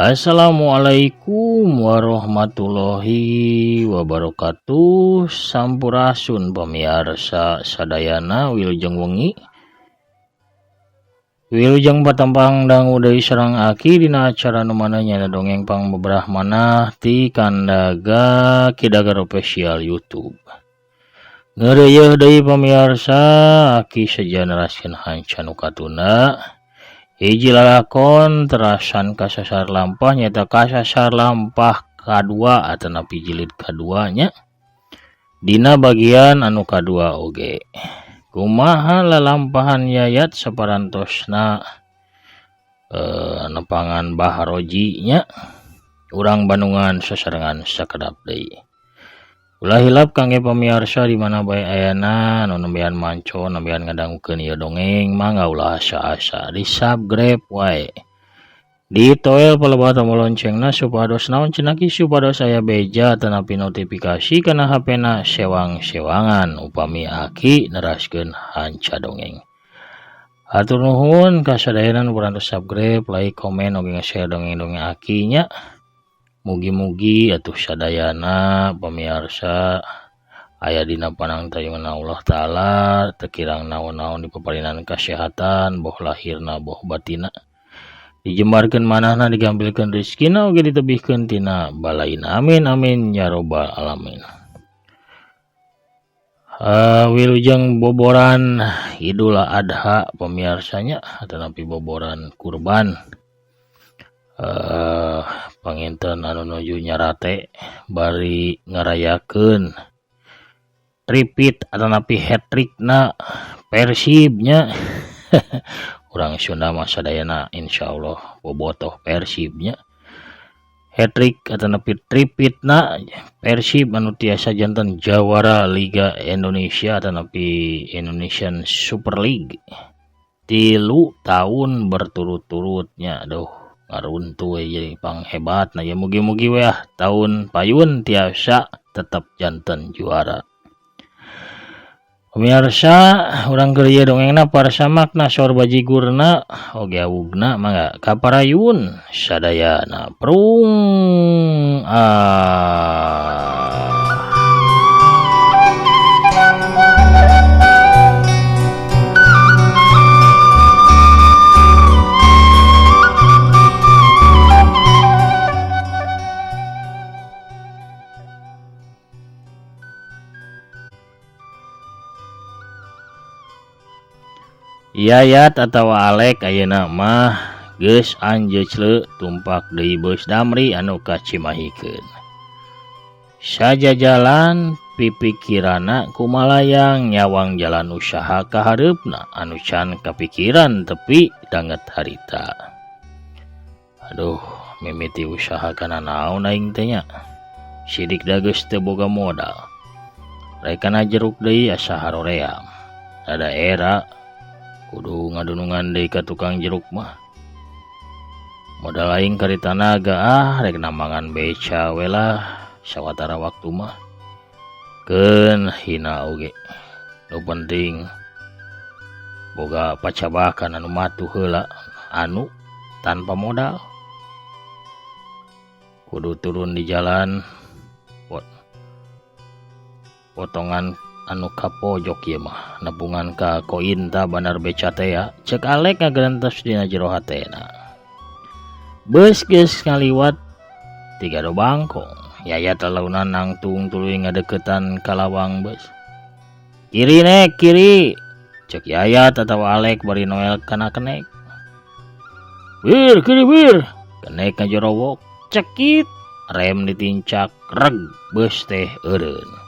Assalamualaikum warahmatullahi wabarakatuh. Sampurasun pemirsa sadayana, wilujeng wengi, wilujeng patempang dangu deui sareng Aki dina acara nu mana nya dongeng pang manah ti Kandaga Kidagar Official YouTube. Ngeureuyeun deui pemirsa, Aki seja neraskeun hanca nu katunda, hiji lalakon terasan Kasasar Lampah, nyaeta Kasasar Lampah kadua atanapi jilid kaduanya. Dina bagian anu kadua oge kumaha lalampahan Yayat saparantosna nepangan Bahroji nya, urang Bandungan sasarengan sakedap deui. Ulah hilap kangge pamiarsa di mana bae ayana anu nembean manco, nembean ngadangukeun ieu dongeng, mangga ulah asa-asa di subscribe wae, ditoel palebah tombol loncengna, supados naon cenah ki, supados aya beja atanapi notifikasi kana HP-na sewang-sewangan upami Aki neraskeun hanca dongeng. Hatur nuhun ka sadayana nu parantos subscribe, like, komen, oge nge-share dongeng-dongeng Aki nya. Mugi-mugi atuh sadayana pemirsa aya dina panangtayungan Allah Ta'ala, teu kirang naon-naon, dipaparinan kesehatan boh lahirna boh batina, dijembarkeun manahna, digampilkeun rezekina, oge ditebihkeun tina balaina. Amin amin ya robbal alamin. Wilujeng boboran Idul Adha pemirsanya atanapi boboran kurban. Panginten anu nuju nyarate bari ngarayakeun three-peat atanapi hat-trickna Persibnya. Urang Sunda mah sadayana insyaallah bobotoh Persibnya. Hat-trick atanapi three-peatna Persib anu tiasa janten jawara Liga Indonesia atanapi Indonesian Super League 3 tahun berturut-turutnya. Aduh, ngaruntuh we jadi panghebat. Nah ya, mugi-mugi we ah tahun payun tiasa tetap janten juara. Pemirsa, urang keur ieu dongengna parsamakna sor bajigurna oge awugna, mangga kaparayun sadayana. Prung ah. Yayat atawa Alek ayeuna mah geus anjeucleu tumpak deui beus Damri anu ka Cimahikeun. Sajajalan pipikirana kumalayang nyawang jalan usaha ka hareupna anu can kapikiran tepi danget harita. Aduh, mimiti usaha kana naon aing teh nya? Sidik da geus teu boga modal. Rek kana jeruk deui asa haroream. Ada era kudu ngadunungan deui ka tukang jeruk mah. Modal aing kari tanaga. Ah, rek nambangan beca we lah sawatara waktu mah. Keun hina oge. Nu penting boga pacabakan anu matuh heula anu tanpa modal. Kudu turun di jalan potongan anu kapojok ieu mah nepungan ka Kointa bandar beca teh ya, cek Alek ngagerentes dina jero hatena. Beus geus ngaliwat tiga do bangkong. Yayat lalaunan nangtung tuluy ngadeukeutan ka lawang beus. "Kiri nek, kiri," cek Yayat atawa Alek bari noel kana kenek. "Wir, kiri wir." Kenek ngajorowok, cekit rem ditincak, reg beus teh eureun.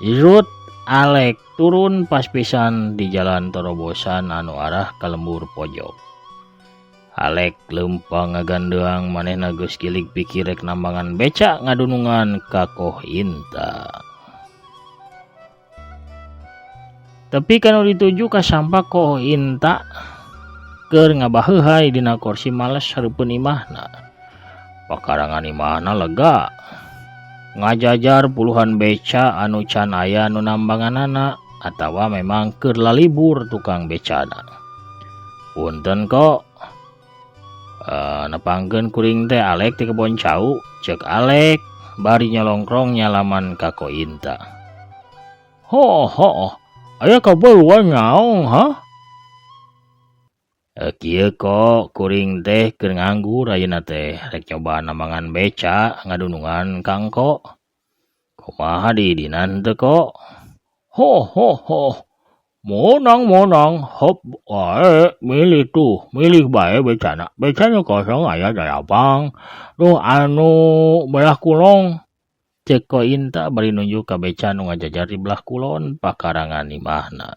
Zrut, Alek turun pas pisan di jalan torobosan anu arah ka lembur pojok. Alek leumpang ngagandeang, manehna geus gilig pikir rek nambangan beca ngadunungan ka Koh Inta. Tepi ka nu dituju kasampak Koh Inta keur ngabaheuhay dina korsi males hareupeun imahna. Pakarangan imahna lega. Ngajajar puluhan beca anu can aya nu nambanganana atawa memang keur lalibur tukang becana. "Punten kok. Nepangkeun kuring teh Alek ti kebon cau, cek Alek bari nyolongkrong nyalaman ka Ko Inta. Ho ho, aya kaperluan naon ha? Kieu kok kuring teh keur nganggur ayeuna teh rek nyoba nambangan beca ngadunungan ka engko. Kumaha diidinan teu kok? Ho ho ho. Monang monang hop wae milih tuh, milih bae becana. Becana kosong aya 8. Duh anu belah kulon. Cek Ko Inta bari nunjuk ka beca nu ngajajar di belah kulon pakarangan imahna.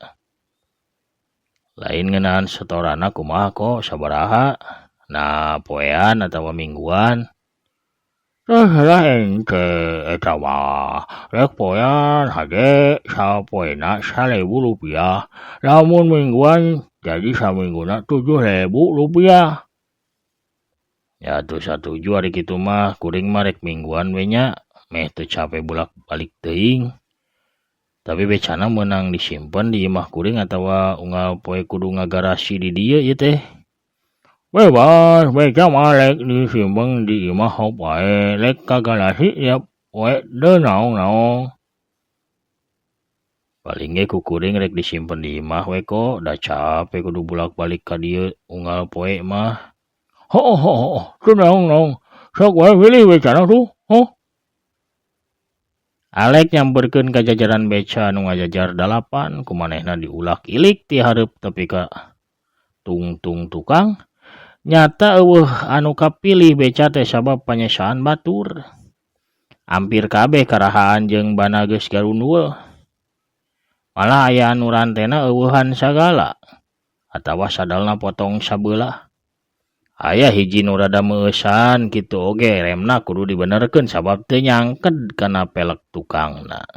Lain ngeunaan setoranna kumaha kok sabaraha? Nah, poean atawa mingguan? Terserah ente eta mah. Rek poean hade sapoena 1.000 rupiah. Lamun mingguan jadi samingguna 7.000 rupiah. Ya atuh satuju ari kitu mah kuring mah rek mingguan we nya. Meh teu cape bolak-balik teuing. Tapi becana meunang disimpen di imah kuring atawa unggal poe kudu ngagarasi di dieu ieu teh. Bebas, beca mah rek disimpen di imah hop wae, rek ka garasi tiap poe teu naong-naong. Paling ge ku kuring rek disimpen di imah we kok, da cape kudu bolak-balik ka dieu unggal poe mah. Hooh hooh, teu naong-naong. Sok wae pilih becana tuh, huh. Alek nyamperkeun ka jajaran beca anu ngajajar 8, ku manehna diulak-ilik ti hareup tepi ka tungtung tukang. Nyata eueuh anu kapilih beca teh sabab panyesaan batur. Ampir kabeh karahaan jeung bana geus garundul. Malah aya anu rantena eueuhan sagala atawa sadalna potong sabeulah. Aya hiji nu rada meueusan kitu oge remna kudu dibenerkeun sabab teu nyangked kana pelek tukangna.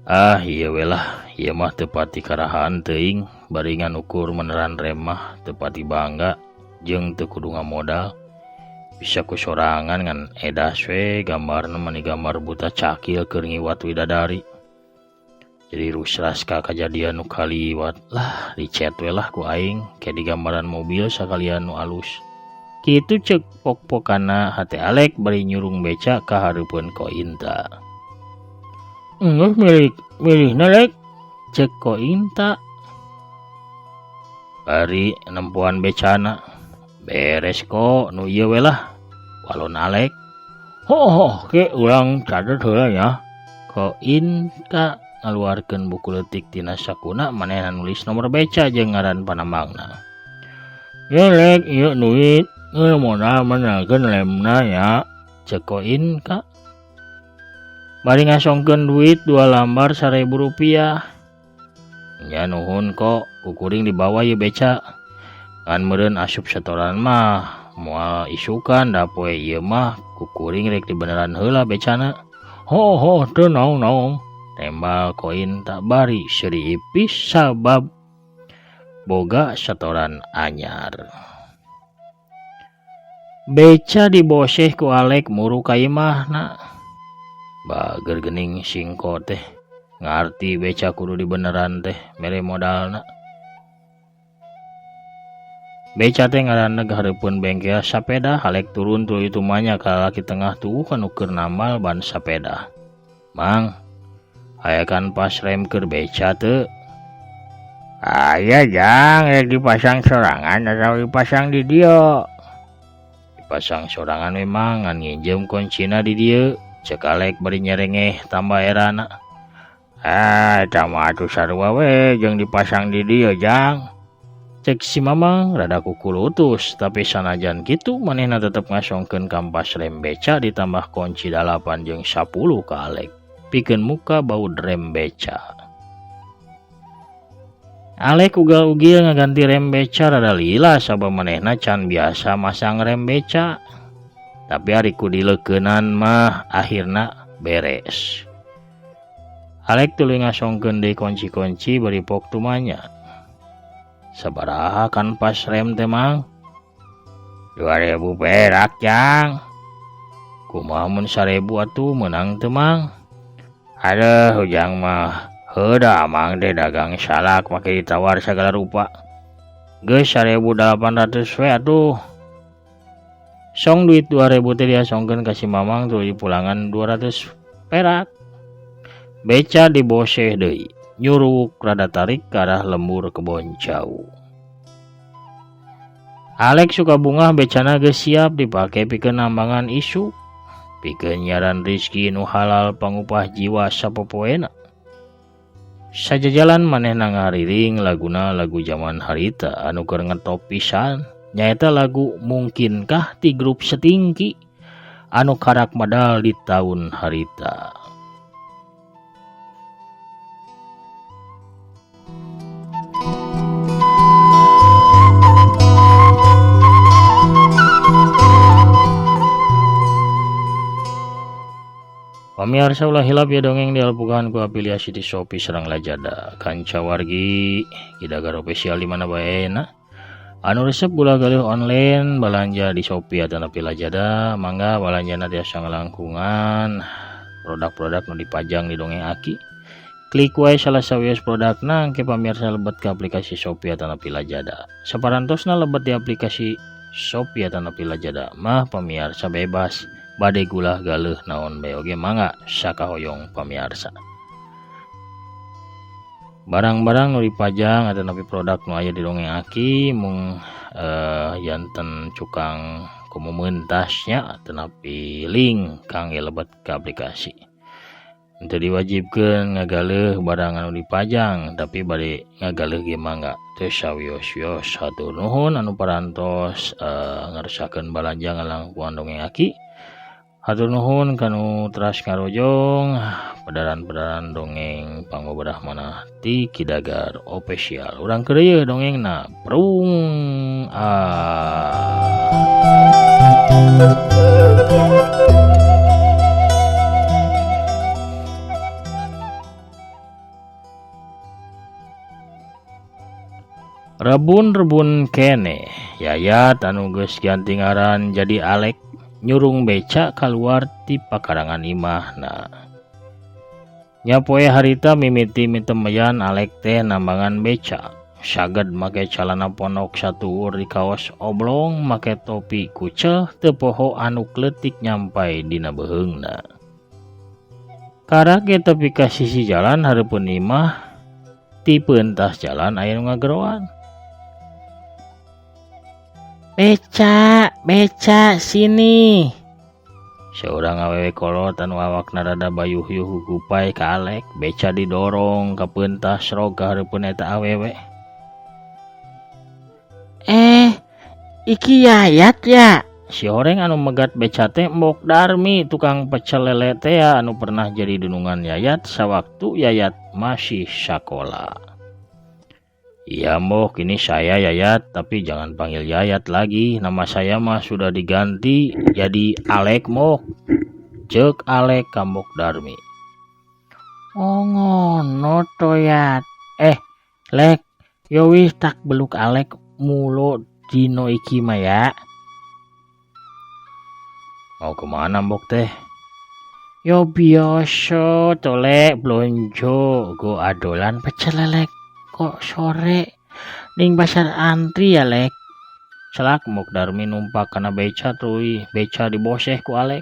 Ah ieu we lah, ieu mah teu pati karahaan teuing, bari ngan ukur meneran rem mah teu pati bangga jeung teu kudu ngamodal. Bisa ku sorangan ngan edas we gambarna mani gambar buta cakil keur ngiwat widadari. Jadi rusras ka kajadian nu kaliwat lah dicet we lah ku aing ke di gambaran mobil sakalian nu alus. Kitu cek pok-pokana hate Alek bari nyurung beca ka hareupeun Ko Inta. Enggeus milihna Lek, cek Ko Inta. Bari nempoan becana. Beres kok nu ieu we lah. Walon Alek. Hoh, ke urang catet heula nya. Ko Inta ngaluarkeun buku leutik tina sakuna manehna nulis nomor beca jeung ngaran panambangna. Ye Lek, ieu duit geus modal menerkeun lemna nya, cek Ko Inta. Bari ngasongkeun duit 2 lambar 1.000 rupiah. Nya nuhun kok, ku kuring dibawa ieu beca. Ngan meureun asup setoran mah moal isukan da poe ieu mah ku kuring rek dibeneran heula becana. Ho ho teu naong-naong. Tembal koin tak bari seuri ipis sabab boga setoran anyar. Beca diboseh ku Alek muru ka imahna. Bager geuning singko teh ngarti beca kudu dibeneran teh mere modalna. Beca teh ngaraneg hareupeun bengkel sapeda, Alek turun tuluy tumanya ka lalaki tengah tuh anu keur nambal ban sapeda. Mang, aya kan pas rem keur beca teu? Aya jang, rek dipasang sorangan atawa dipasang di dieu? Dipasang sorangan we mang, ngan nginjem kuncina di dieu. Cek Alek bari nyerengeh tambah erana. Ah, eta mah atuh sarua we jeung dipasang di dieu jang. Cek si Mamang rada kukulutus, tapi sanajan kitu manehna tetep ngasongkeun kampas rem beca ditambah kunci 8 jeung 10 ka Alek. Pikeun muka baud rem beca. Alek ugal-ugil ngaganti rem beca rada lila sabab manehna can biasa masang rem beca. Tapi ari ku dileukeunan mah akhirna Beres. Alek tuluy ngasongkeun deui kunci-kunci bari pok tumanya. Sabaraha kan pas rem teh Mang? 2000 perak jang. Kumaha mun 1000 atuh meunang teu Mang? Aduh ujang mah heuda Mang teh dagang salak make ditawar sagala rupa. Geus 1800 we atuh. Song duit 2000 teh diasongkeun ka si Mamang tuluy pulangan 200 perak. Beca diboseh deui, nyuruwuk rada tarik ka arah lembur kebon cau. Alek suka bungah becana geus siap dipake pikeun nambangan isuk, pikeun nyaran rizki nu halal pangupah jiwa sapopoena. Sajajalan manehna ngariring laguna lagu jaman harita anu keur ngetop pisan, nyaeta lagu Mungkinkah ti grup Setingki anu karak medal di taun harita. Pamiarsa ulah hilap ya dongeng dialpukan ku afiliasi di Shopee sareng Lazada. Kanca wargi Kidagar official di mana bae na. Anu resep gula galih online balanja di Shopee atanapi Lazada, mangga balanjana tiasa ngalangkungan produk-produk nu dipajang di dongeng Aki. Klik wae salah sawios produkna engke pamirsa lebet ke aplikasi Shopee atanapi Lazada. Saparantosna lebet di aplikasi Shopee atanapi Lazada mah pamirsa bebas bade gulah galeuh naon bae oge mangga sakahoyong pamirsa. Barang-barang nu dipajang atanapi produk nu aya di dongeng Aki mung janten cukang komo mentasnya atanapi link kangge lebet ke aplikasi. Henteu diwajibkeun ngagaleuh barang anu dipajang tapi bade ngagaleuh ge mangga teu sawios-wios. Hatur nuhun anu parantos ngarsakeun balanja ngalangkungan dongeng Aki. Hatur nuhun kanu teras ngarojong pedaran-pedaran dongeng pangoberah manah ti Kidagar Official. Urang keur ieu dongengna prung ah. Rebun-rebun kene Yayat anu geus ganti ngaran jadi Alek nyurung beca kaluar ti pakarangan imahna. Nya poe harita mimiti mitemeyan Alek teh nambangan beca. Saged make calana pondok satuur di kaos oblong make topi kucel teu poho anu kletik nyampai dina beuheungna. Karak ge tepi ka sisi jalan hareupeun imah ti peuntas jalan aya nu ngageroan. Beca, beca sini. Seorang awewe kolot anu awakna rada bayuh-yuh gugupai ka Alek, beca didorong ka peuntas rog ka hareupeun eta awewe. Iki Yayat ya? Si horeng anu megat beca teh Mbok Darmi, tukang pecel lele teh anu pernah jadi dunungan Yayat sawaktu Yayat masih sakola. Iya Mbok, ini saya Yayat, tapi jangan panggil Yayat lagi. Nama saya mah sudah diganti jadi Alek Mbok. Ceuk Alek ka Mbok Darmi. Oh ngono to Yat. Lek, yo wis tak beluk Alek mulo dino iki mah ya. Mau kemana Mbok teh? Yo biasa to Lek, blonjo go adolan pecel lelek. Kok sore ning pasar antri ya Lek. Celak Mbok Darmi numpak kana beca tuluy beca diboseh ku Alek.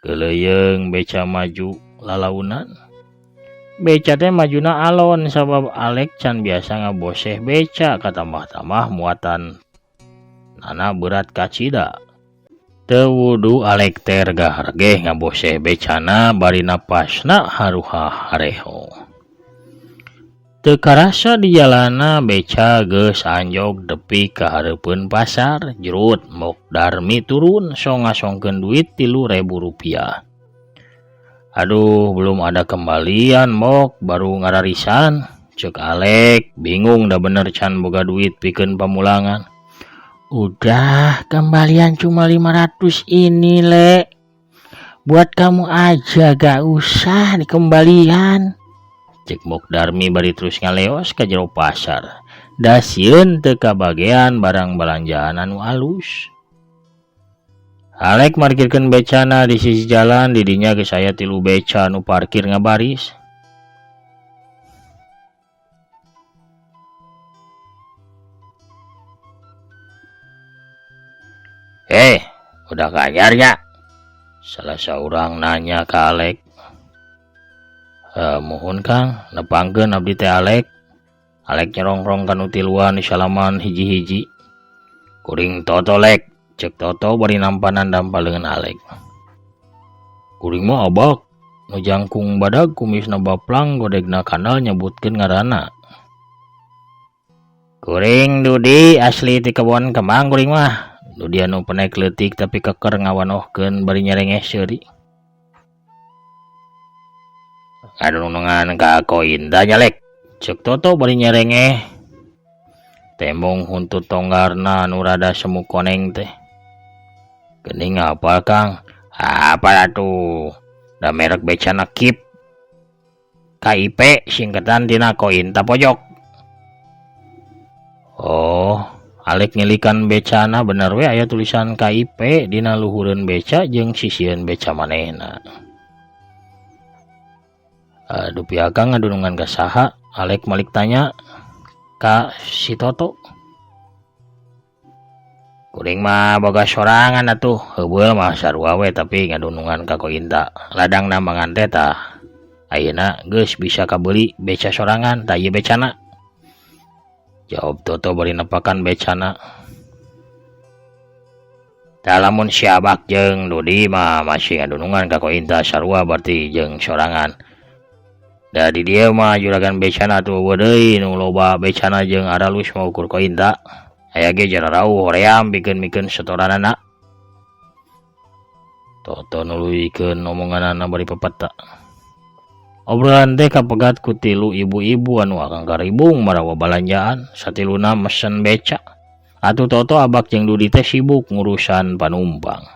Geleuyeung beca maju lalaunan. Beca teh majuna alon sabab Alek can biasa ngaboseh beca katambah-tambah muatan nana berat kacida. Teu wudu Alek teh regah-regeh ngaboseh becana bari napasna haruha hareho. Teu karasa di jalana beca geus anjog tepi ka hareupeun pasar. Jerut Mbok Darmi turun sok ngasongkeun duit 3.000 rupiah. Aduh, belum ada kembalian Mbok, baru ngararisan. Ceuk Alek, bingung dah bener can boga duit pikeun pamulangan. Udah, kembalian cuma 500 ini Lek. Buat kamu aja gak usah dikembalian. Cek Mok Darmi bari terus ngaleos ka jero pasar. Da sieun teu kabagean barang balanjaan anu alus. Alek markirkeun becana di sisi jalan, di dinya geus aya 3 beca nu parkir ngabaris. Udah kanyar nya? Salah saurang nanya ka Alek. Muhun Kang, nepangkeun abdi teh Alek. Alek nyerongrong ka nu tiluan salaman hiji-hiji. Kuring Toto Lek, cek Toto bari nampanan dampal leungeun Alek. Kuring mah abak, nu jangkung badag kumisna baplang godegna kandal nyebutkeun ngaranna. Kuring Dudi asli ti kebon kembang kuring mah. Dudi anu penek leutik tapi keker ngawanohkeun bari nyerengeh seuri. Ngadunungan ka koin da nyalek, cek Toto bari nyerengeh. Tembong huntut tonggarna anu rada semu koneng teh. Geuning apal Kang? Apal atuh. Da merek becana Kip. KIP singkatan tina koin ta pojok. Oh, Alek ngilikan becana bener we aya tulisan KIP dina luhureun beca jeung sisieun beca manehna. Dupi akang ngadunungan ka saha? Alek malik tanya ka si Toto. Kuring mah boga sorangan atuh, heubeul mah sarua we tapi ngadunungan ka Kointa. Ladang nambangan teh tah. Ayeuna geus bisa kabeuli beca sorangan, tah ieu becana. Jawab Toto bari nepakan becana. Tah lamun si Abak jeung Dudi mah masih ngadunungan ka Kointa sarua berarti jeung sorangan. Da di dieu mah juragan becana atuh eueuh deui nu loba becana jeung aralus mah ukur Kointa. Aya ge jararauh hoream pikeun-mikeun setoranana. Toto nuluykeun omonganana bari pepeta. Obrolan teh kapegat ku 3 ibu-ibu anu akang karibung marawa balanjaan, satiluna mesen beca. Atuh Toto Abak jeung Dudi teh sibuk ngurusan panumpang.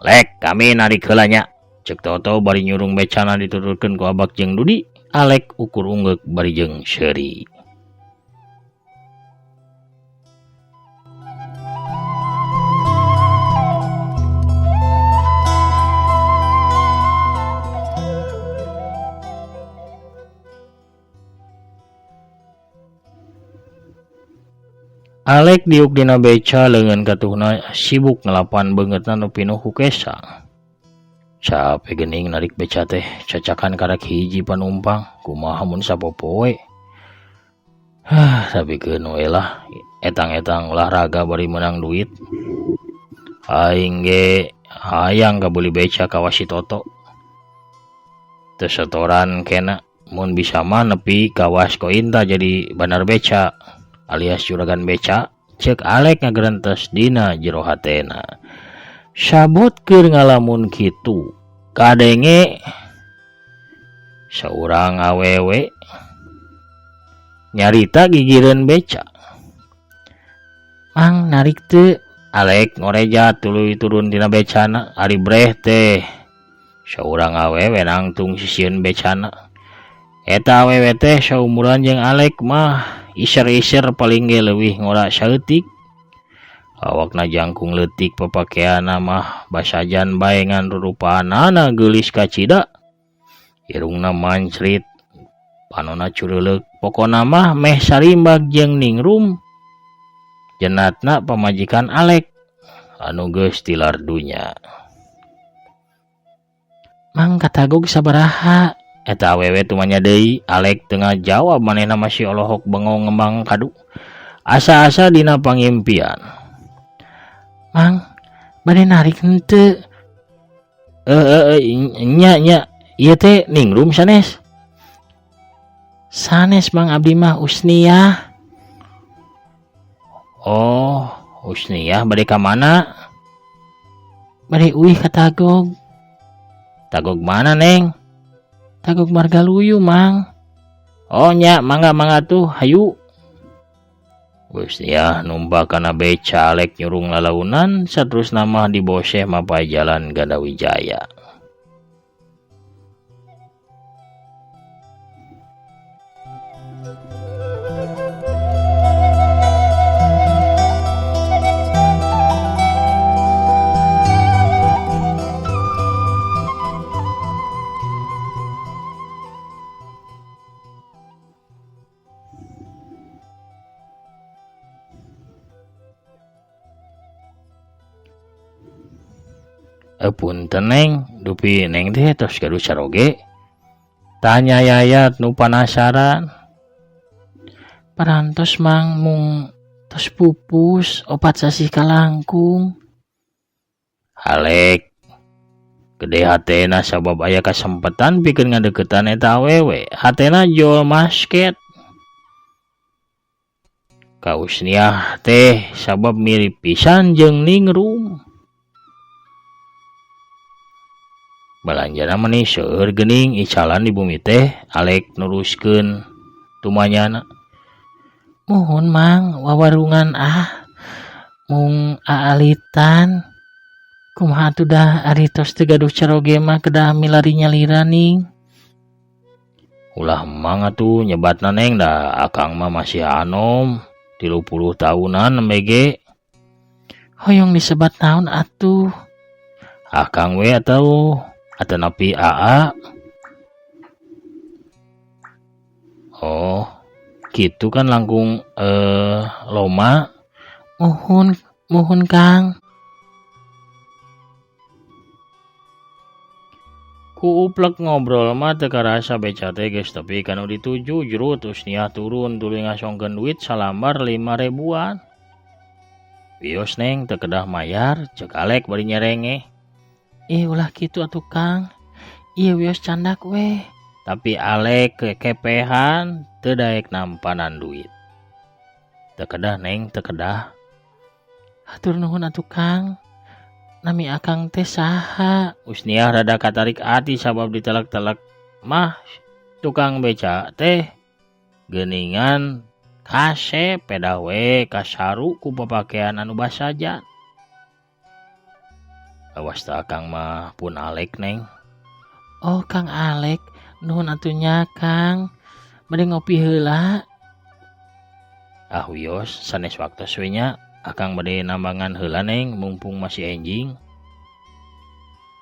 Lek, kami narik heula nya. Cek Toto bari nyurung becana dituturkeun ku Abak jeung Dudi. Alek ukur unggeuk bari jeung seuri. Alek diuk dina beca leungeun katuhna sibuk ngelapan beungeutna nu pinuh ku kesa. Capek geuning narik beca teh cacakan karek hiji panumpang kumaha mun sapopoe. Tapi keun we lah etang-etang olahraga bari meunang duit. Aing ge hayang kabeuli beca kawas si Toto. Teu setoran kena mun bisa mah nepi kawas Kointa jadi bandar beca alias juragan beca. Cek Alek ngagerentes dina jero hatena. Sabot keur ngalamun kitu kadenge saurang awewe nyarita gigireun beca. Mang narik teu? Alek ngoreja tuluy turun tina becana. Ari breh teh saurang awewe nangtung sisieun becana. Eta awewe teh saumuran jeung Alek mah iser-iser paling ge leuwih ngora saeutik. Awakna jangkung leutik papakeanna mah basajan bae ngan rurupaanana geulis kacida. Irungna mancrit, panona cureuleuk, pokona mah meh sarimbag jeung ningrum. Jenatna pamajikan Alek anu geus tilar dunya. Mang katagog sabaraha? Eta awewe tumanya deui. Alek teu ngajawab manehna masih olohok bengong ngembang kadu. Asa-asa dina pangimpian. Mang, bade narik henteu? Nya nya, ieu teh ningrum sanes. Sanes Mang abdi mah Usniah. Oh, Usniah bade ka mana? Bade uih ka Tagog. Tagog mana, Neng? Tagog Margaluyu, Mang. Oh nya, mangga-mangga tuh, hayu. Husniah numpak kana beca Alek nyurung lalaunan saterusna mah diboseh mapay jalan Gandawijaya. Punten Neng, dupi Neng teh tos gaduh caroge? Tanya Yayat nu panasaran. Parantos Mang mung tos pupus 4 sasih kalangkung. Alek gede hatena sabab aya kasempetan pikeun ngadeukeutan eta awewe. Hatena jol masket. Ka Husniah teh sabab mirip pisan jeung ningrum. Balanjana meni seueur geuning icalan di bumi teh Alek neruskeun tumanyana. Muhun Mang wawarungan ah mung aalitan. Kumaha atuh dah ari tos teu gaduh caroge mah kedah milari nyalira ning. Ulah Mang atuh nyebatna Neng da akang mah masih anom 30 tahunan nembe ge. Hoyong disebat naon atuh? Akang we atau atanapi AA. Oh, gitu kan langkung loma. Muhun, muhun Kang. Ku uplek ngobrol mah teu karasa beca teh geus tepi ka nu dituju jrut Husniah turun tuluy ngasongkeun duit salambar 5 ribuan. Wios Neng teu kedah mayar ceuk Alek bari nyerenge. Ulah kitu atuh Kang. Ieu wios candak weh. Tapi Alek kekepehan teu daek nampanan duit. Teu kedah Neng, teu kedah. Hatur nuhun atuh Kang. Nami akang teh saha? Husniah rada katarik ati sabab ditelek-telek mah tukang beca teh geuningan kasep pedah we kasaru ku papakean anu basajan. Awas ta akang mah pun Alek Neng. Oh Kang Alek, nuhun atuh nya Kang. Bade ngopi heula. Ah wios sanes waktos we nya. Akang bade nambangan heula Neng mumpung masih enjing.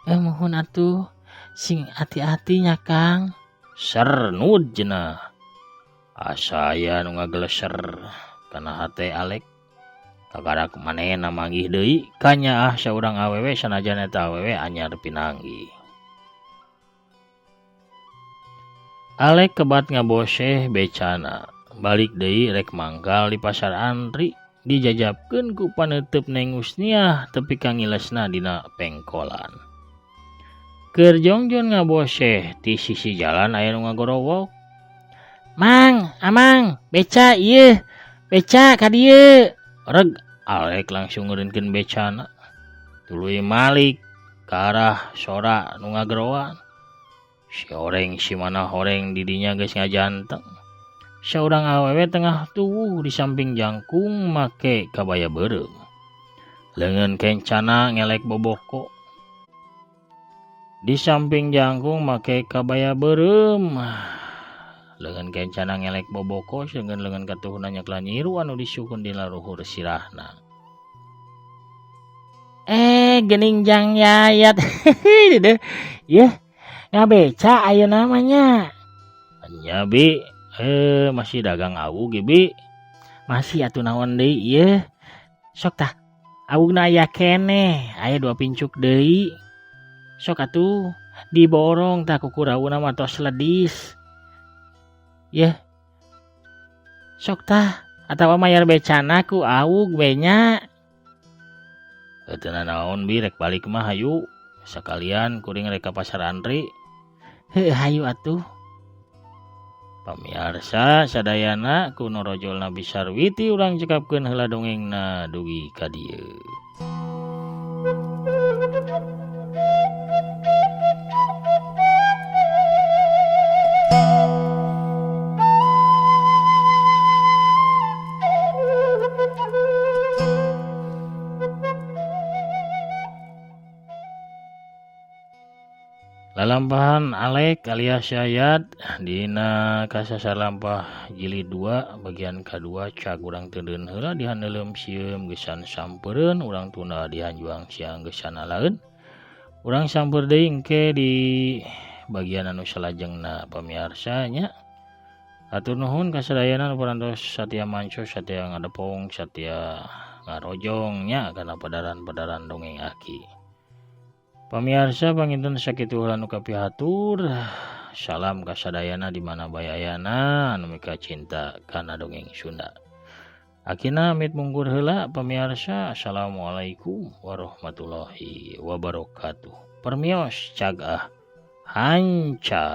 Muhun atuh sing ati-ati nya Kang. Sernud cenah. Asa aya nu ngageleser kana hate Alek. Kakarak manehna manggih deui kanyaah saurang awewe sanajan eta awewe anyar pinanggih. Alek kebat ngaboseh becana. Balik deui rek mangkal di pasar Antri dijajabkeun ku paneuteub Neng Husniah tepi ka ngilesna dina pengkolan. Keur jongjon ngaboseh ti sisi jalan aya nu ngagorowok. Mang, amang, beca ieu, beca ka dieu. Reg Alek langsung ngeureunkeun becana. Tuluy malik ka arah sora nu ngageroan. Si oreng si mana horeng didinya geus ngajanteng. Saurang awewe tengah tuwuh di samping jangkung make kabaya beureum. Leungeun kencana ngelek boboko. Di samping jangkung make kabaya beureum. Leungeun kencana ngelek boboko seungeun leungeun katuhuna nyekla nyiru anu disuhun dina luhur sirahna. Geuning Jang Yayat. Yeuh, ngabeca ayeuna mah nya. Nya bi, masih dagang awu ge bi. Masih atuh naon deui ieu. Sok tah, awugna aya keneh, aya 2 pincuk deui. Sok atuh diborong tah kukurawuna mah tos ledis. Yeuh. Sok tah, atawa mayar becana ku awug we nya. Teu nanaon bi rek balik mah hayu. Sakalian kuring rek ka pasar Antri. Heuh hayu atuh. Pamiarsa sadayana ku norojol Nabi Sarwiti urang cekapkeun heula dongengna dugi ka dieu. Lalampahan Alek alias Yayat dina kasasar lampah jilid 2 bagian kadua cag urang teudeun heula di haneuleum sieum geusan sampereun urang tunda di hanjuang siang geusan alaeun. Urang samper deui engke di bagian anu salajengna pamiarsa nya. Hatur nuhun kasadayana nu parantos satia manco satia ngadepong satia ngarojong nya kana padaran-padaran dongeng Aki. Pamiarsa panginten sakitu heula nu kapihatur. Salam kasadayana di mana bae ayana anu mika cinta kana dongeng Sunda. Akina amit mungkur heula pamiarsa. Assalamualaikum warahmatullahi wabarakatuh. Permios cag ah hanca.